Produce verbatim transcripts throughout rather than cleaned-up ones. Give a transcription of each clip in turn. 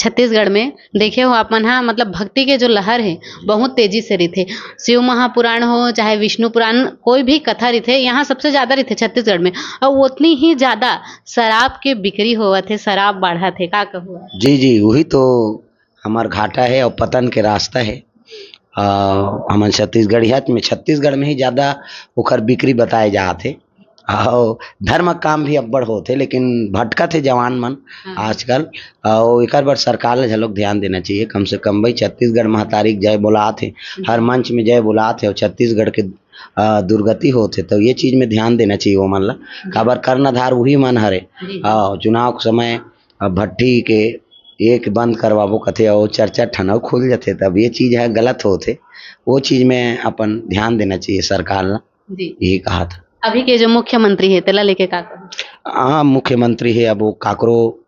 छत्तीसगढ़ में देखे हो आप मन हा, मतलब भक्ति के जो लहर है बहुत तेजी से रहिथे। शिव महापुराण हो चाहे विष्णु पुराण, कोई भी कथा रहिथे, यहाँ सबसे ज्यादा रहिथे छत्तीसगढ़ में। और उतनी ही ज्यादा शराब के बिक्री होवत हे, शराब बाढ़त हे, का कहू आप? जी जी, वही तो हमार घाटा है और पतन के रास्ता है। आ, हमन छत्तीसगढ़िया में, छत्तीसगढ़ में ही ज्यादा ओकर बिक्री बताए जात हे। और धर्म काम भी अब्बड़ होत हे, लेकिन भटकत हे जवान मन हाँ। आजकल। और एकर बर सरकार ला घलोक ध्यान देना चाहिए। कम से कम भाई, छत्तीसगढ़ महतारी के जय बोलात हे, हर मंच में जय बोलात हे और छत्तीसगढ़ के आ, दुर्गति होत हे, तो ये चीज में ध्यान देना चाहिए वो मन ला। काबर कर्णधार वही मन हरे। जी। हाँ, चुनाव के समय अब भट्टी के एक बंद करवाबो कथे और चार चार ठन अउ खुल जथे, तब ये चीज है गलत होत हे। वो चीज में अपन ध्यान देना चाहिए सरकार ला। जी। यही कहा था। अभी के जो मुख्यमंत्री है, तेला लेके का कहू? हाँ, मुख्यमंत्री है, अब वो काकरो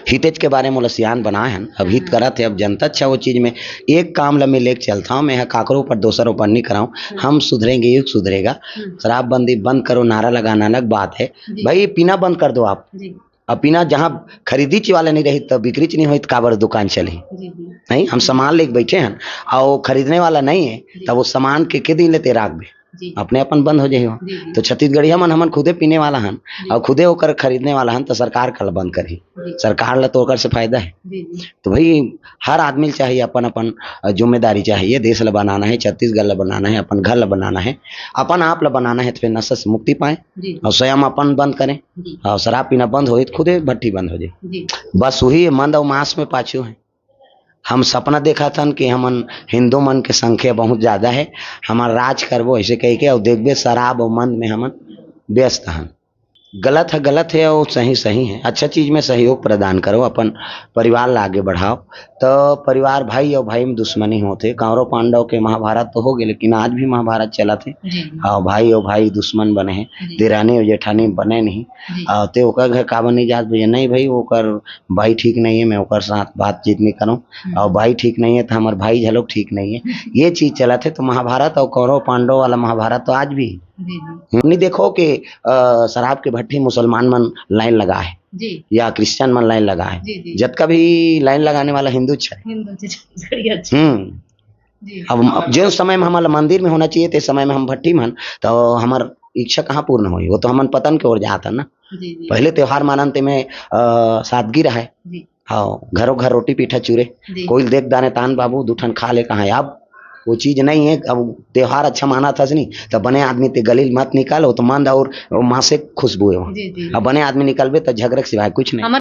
हितेज के बारे में ओला सियान बनाए हन, अब हित हाँ। करत हे, अब जनता अच्छा वो चीज में। एक काम ला मैं लेके चलता हूँ, मैं ह काकरो ऊपर दोसर ऊपर नहीं कराऊँ। हम्म। हम सुधरेंगे, युग सुधरेगा। हम्म। शराबबंदी बंद करो नारा लगाना अलग बात है। जी। भाई, पीना बंद कर दो आप। जी। अब पीना जहाँ खरीदीच वाला नहीं रही, तो बिक्रीच नहीं होई, तो काबर दुकान चली? जी, जी। नहीं, हम सामान लेके बैठे हैं और खरीदने वाला नहीं है, जी। तब वो सामान के के दिन लेते राख बे? जी। अपने अपन बंद हो जाही हो। जी, जी। तो छत्तीसगढ़िया मन हमन खुदे पीने वाला हन जी। और खुदे ओकर खरीदने वाला हन, तो सरकार काला बंद करही? जी। सरकार ला तो ओकर से फायदा है। जी, जी। तो भाई, हर आदमी ला चाहिए अपन अपन, अ, जिम्मेदारी चाहिए। देश ला बनाना है, छत्तीसगढ़ ला बनाना है, अपन घर ला बनाना है, अपन आप ला बनाना है, तो फिर नशा से मुक्ति पाए जी। और स्वयं अपन बंद करें। जी। और शराब पीना बंद होई, तो खुदे भट्टी बंद हो जाए। जी। बस वही मंद और मांस में पाछू है। हम सपना देखत हन कि हमन हिंदू मन के संख्या बहुत ज्यादा है, हमन राज करबो ऐसे कह के, और देखबे शराब और मंद में हमन व्यस्त हन। गलत है गलत है और सही सही है। अच्छा चीज में सहयोग प्रदान करो, अपन परिवार ला आगे बढ़ाओ। तो परिवार, भाई और भाई में दुश्मनी होत हे। कौरव पांडव के महाभारत तो हो गए, लेकिन आज भी महाभारत चलत हे। जी। हाँ, भाई और भाई दुश्मन बने हैं, जी। देरानी और जेठानी बने नहीं। जी। और ते ओकर घर काबर नहीं जात भैया? नहीं भाई, ओकर भाई ठीक नहीं है, मैं ओकर साथ बातचीत नहीं करूँ। हम्म। और भाई ठीक नहीं है तो हमार भाई झलोक ठीक नहीं है। ये चीज चलत हे। तो महाभारत और कौरव पांडव वाला महाभारत तो आज भी है। जी, जी। नहीं देखो कि, अ, शराब के भट्टी मुसलमान मन लाइन लगा है जी। या क्रिश्चियन मन लाइन लगा है। जी, जी। जतका भी लाइन लगाने वाला हिंदू छे। हिंदू छे, बढ़िया छे। हम्म। जी। अब, अब जो समय में हमारा मंदिर में होना चाहिए, ते समय में हम भट्टी में हन, तो हमार इच्छा कहाँ पूर्ण होई? वो तो हमन पतन के ओर जात हन ना। जी, जी। पहले त्योहार मानन ते में, अ, सादगी रहे। जी। हाँ, घरों घर रोटी पीठा चूरे। जी। कोई देख दाने तान बाबू, दू ठन खा ले कहाँ। अब वो चीज नहीं है। अब त्योहार अच्छा मानत हस नहीं, तो बने आदमी ते गली मत निकल, वो तो मंद और वो मांस के खुशबू है वहाँ। जी, जी। अब बने आदमी निकलबे तो झगड़े के सिवाय कुछ नहीं। हमर